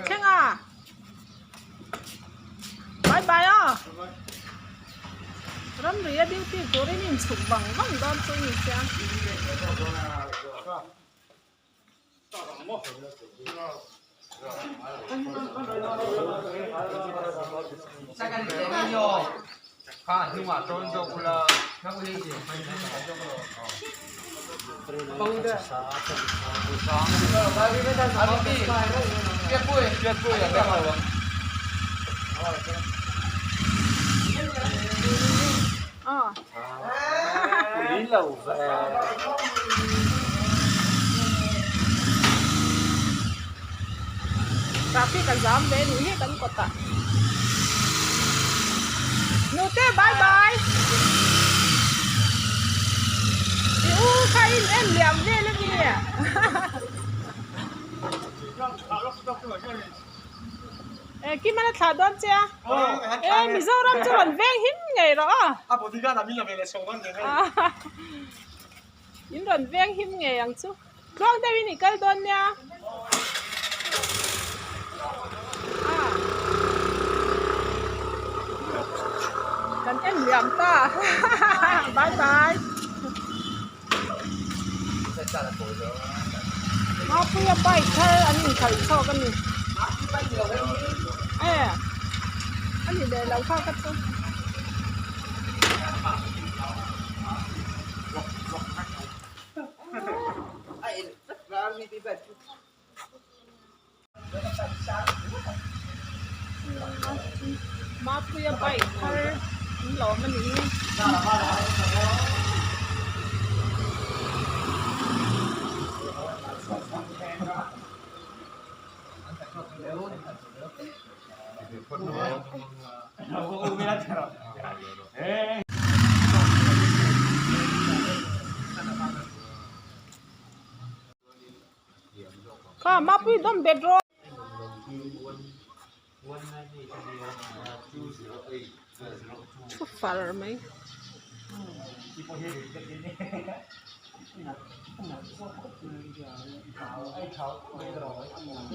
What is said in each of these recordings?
Thleng a. Bye bye aw. Ramri a duty turin in chhuk vang vang dawn chu ni sia. Traffic a zam ve nih hi kan kawtah nute bye bye i u kha in en liam vel a ni e kim a la thlah dawn che a e Mizoram chu rawn veng him ngei rawh aw in rawn veng him ngei ang chu tluang deuhin i kal dawn nia kan en liam ta bye bye. Mapuia bike thar an inkhalh chhuak a ni e a ni leh lo kha ka chu. Mapuia bike thar an lawm a ni. Kha Mapui dawm bet rawh. Thu far mai.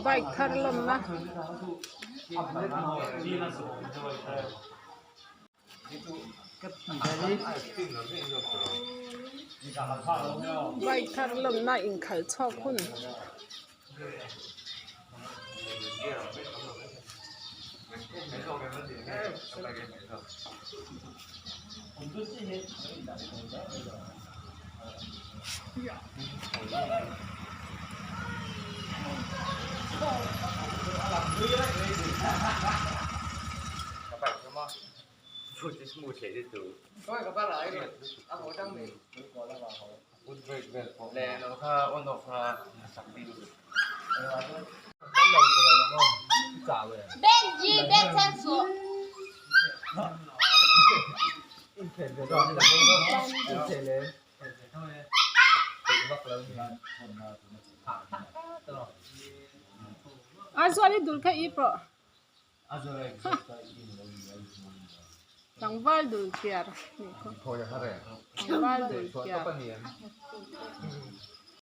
Bike thar lawmna. Bike thar lawmna inkhalh chhuak hun. Aizawl i dul kha i pawh. Tlangval dul phiar nih khaw. Tlangval dul phiar.